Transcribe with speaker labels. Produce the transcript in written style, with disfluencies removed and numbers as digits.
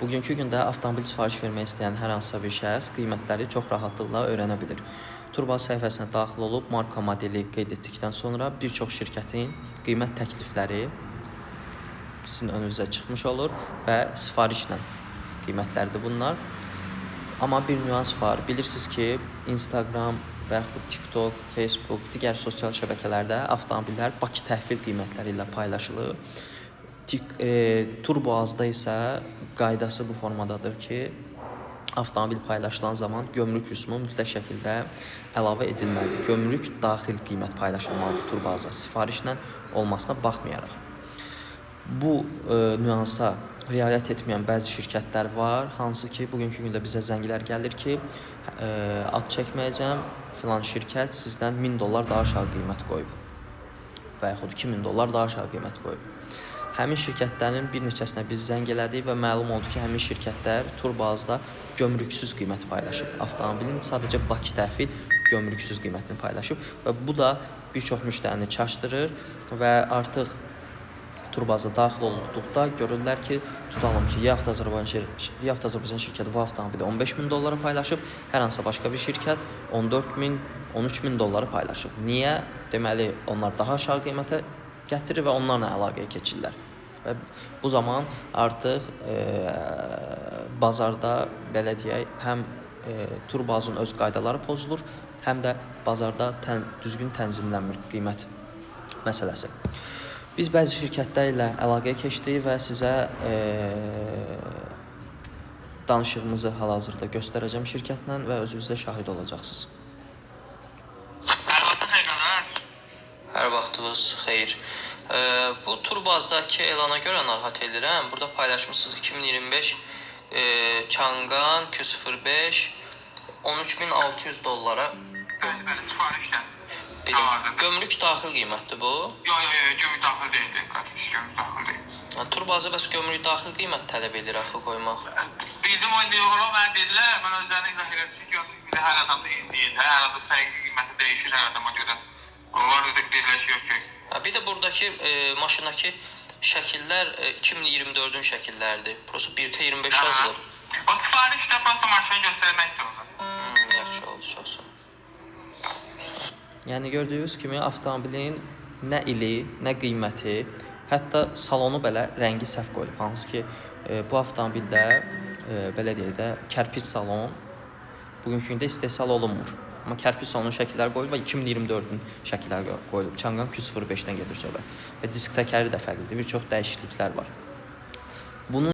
Speaker 1: Bugünkü gündə avtomobil sifariş vermək istəyən hər hansısa bir şəxs qiymətləri çox rahatlıqla öyrənə bilir. Turbaz səhifəsinə daxil olub marka modeli qeyd etdikdən sonra bir çox şirkətin qiymət təklifləri sizin önünüzə çıxmış olur və sifarişlə qiymətlərdir bunlar. Amma bir nüans var. Bilirsiniz ki, Instagram və yaxud TikTok, Facebook, digər sosial şəbəkələrdə avtomobillər Bakı təhvil qiymətləri ilə paylaşılır. Turboazda isə qaydası bu formadadır ki, avtomobil paylaşılan zaman gömrük rüsumu mütləq şəkildə əlavə edilməlidir. Gömrük daxil qiymət paylaşılmalıdır Turboaza sifarişlə olmasına baxmayaraq. Bu nüansa riayət etməyən bəzi şirkətlər var, hansı ki, bugünkü gündə bizə zənglər gəlir ki, ad çəkməyəcəm, filan şirkət sizdən 1000 dollar daha aşağı qiymət qoyub və yaxud 2000 dollar daha aşağı qiymət qoyub. Həmin şirkətlərin bir neçəsinə biz zəng elədik və məlum oldu ki, həmin şirkətlər Turbazda gömrüksüz qiymət paylaşıb. Avtomobilin sadəcə Bakı təhvil gömrüksüz qiymətini paylaşıb və bu da bir çox müştərini çaşdırır və artıq Turbaza daxil olduqda görürlər ki, tutalım ki, Yaft Azərbaycan şirkəti bu avtomobili 15 min dollara paylaşıb, hər hansısa başqa bir şirkət 14 min, 13 min dollara paylaşıb. Niyə? Deməli, onlar daha aşağı qiymətə gətirir və onlarla əlaqəyə keçirlər. Və bu zaman artıq bazarda belə deyək, həm Turbazın öz qaydaları pozulur, həm də bazarda düzgün tənzimlənmir qiymət məsələsi. Biz bəzi şirkətlər ilə əlaqəyə keçdik və sizə danışığımızı hal-hazırda göstərəcəm şirkətlə və özünüz də şahid olacaqsınız.
Speaker 2: Hər vaxtın xeyir qardaş.
Speaker 1: Hər vaxtınız xeyir. Bu Turbazdakı elana görə narahat edirəm. Burada paylaşmısınız 2025 Changan Q05 13.600 dollara.
Speaker 2: Bəli, bəli, sifarişlə.
Speaker 1: Bilin.
Speaker 2: Hal-hazırda.
Speaker 1: Gömrük daxil qiymətdir bu.
Speaker 2: Yo, yo, yo, gömrük daxil deyildi qardaş, gömrük daxil deyil.
Speaker 1: Ha, Turbaza bəs gömrük daxil qiymət tələb edir axı qoymaq.
Speaker 2: Bildim o indi ola mənə dedilər, mən özlərini izah elədim ki, gömrük indi hər adamda eyni deyil. Hər adamda fərqli qiyməti dəyişir hər adama görə. Onlar da dedilər ki, yox, yox.
Speaker 1: Ha, bir də buradakı maşındakı şəkillər 2024-ün şəkilləridir. Prosta 1K25 yazılıb.
Speaker 2: O sifarişlə prosta maşını göstərməkdir orada.
Speaker 1: Yaxşı oldu, çox sağ ol. Yəni gördüyünüz kimi avtomobilin nə ili, nə qiyməti, hətta salonu belə rəngi səhv qoyulub. Hansı ki, bu avtomobildə belə deyək də kərpic salon bugünkü gündə istehsal olunmur. Amma kərpic salonun şəkilləri qoyulub və 2024-ün şəkilləri qoyulub. Changan Q05-dən gedir söhbət. Və disk təkəri də fərqlidir. Bir çox dəyişikliklər var.